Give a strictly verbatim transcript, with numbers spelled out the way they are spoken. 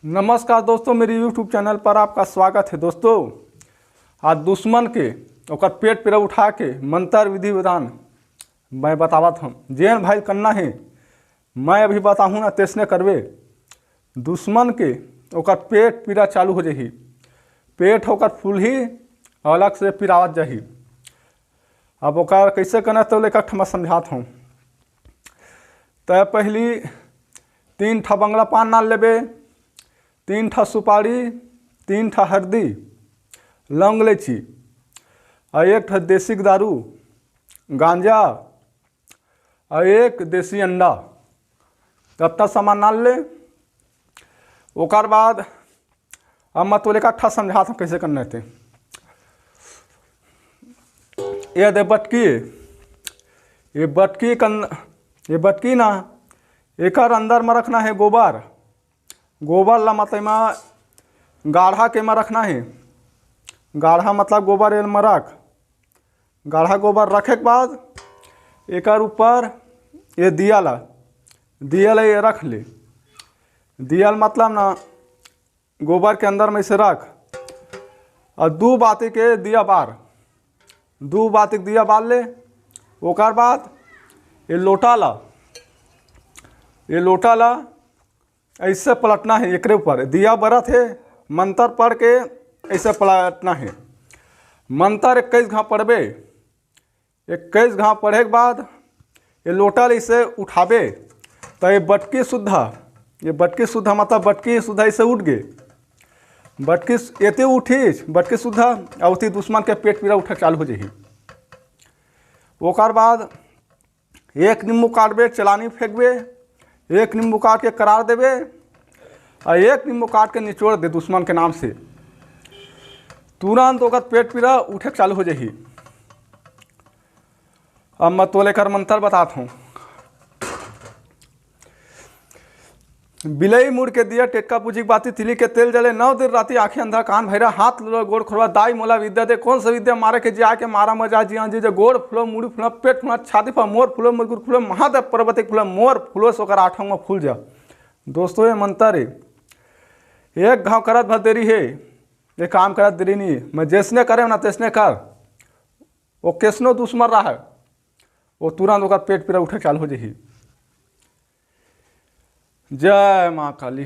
नमस्कार दोस्तों, मेरे YouTube चैनल पर आपका स्वागत है। दोस्तों, आज दुश्मन के ओकर पेट पीरा उठा के मंत्र विधि विधान मैं बतावत हूँ। जेन भाई करना है, मैं अभी बताहूँ ना, तेसने करबे। दुश्मन के ओकर पेट पीरा चालू हो जाही, पेट ओकर फूलही, अलग से पिरावत जाही। अब ओकर कैसे करना, तो लेकर ठमा समझात हूँ। त पहली तीन ठा बंगला पान नाल लेबे, तीन ठा सुपारी, तीन ठा हरदी, लौंग, इलायची, आ एक ठा देसी दारू, गांजा, आ एक देसी अंडा। अतना सामान नाल ले। ओकर बाद अब मैं तोले का ठा समझात हूँ कैसे करना है ते। ये दे बटकी, ये बटकी कन, ये बटकी ना, एकर अंदर में रखना है गोबर। गोबर ला मतलब में गाढ़ा के में रखना है। गाढ़ा मतलब गोबर एल में रख। गाढ़ा गोबर रखे के बाद एकर ऊपर ये दिया ला, दिया ला ये रख ले। दिया ला मतलब ना, गोबर के अंदर में इसे रख और दू बाती के दिया बार, दू बाती के दिया बार ले। ओकर बाद ये लोटा ला, ये लोटा ला ऐसे पलटना है, एकरे ऊपर दिया बरत है, मंत्र पढ़ के ऐसे पलटना है। मंत्र इक्कीस घाव पढ़बे। इक्कीस घाव पढ़े के बाद ये लोटा ले इसे उठाबे, तो ये बटकी सुद्धा, ये बटकी सुद्धा मतलब बटकी सुद्धा इसे उठ गए। बटकी सु-, एते उठिस बटकी सुद्धा, और उती दुश्मन के पेट पीरा उठे चालू हो जाही। ओकर बाद एक नींबू काटबे, चलानी फेंकबे, एक नींबू काट के करार देबे, और एक नींबू काट के निचोड़ दे दुश्मन के नाम से, तुरंत ओकर पेट पीरा उठे चालू हो जाही। अब मैं तोले कर मंत्र बतात हूँ। बिलई मुड़ के दिया, टेटका पूजी के बाती, तिली के तेल जले, नौ दिन राती आँखी अंधा, कान भैरा, हाथ लोला, गोड़ खोरवा, दाई मोला विद्या दे, कौन सा विद्या मारे के जिया के मारा मजा जिया जी जे, गोड़ फुलो, मुड़ी फुलो, पेट फुलो, छाती फुलो, मोर फुलो, मुरगुर फुलो, महादेव पर्वती फुलो, मोर फुलो, सोकर आठों में फूल जा। दोस्तों, ये मंत्र है, एक घाव करत भर देरी है, ये काम करत देरी नहीं। मैं जैसने करे ना तैसने कर, वो कैसनो दुश्मन रहा है, वो तुरंत ओकर पेट पीरा उठे चालू हो जाही। जय माँ काली।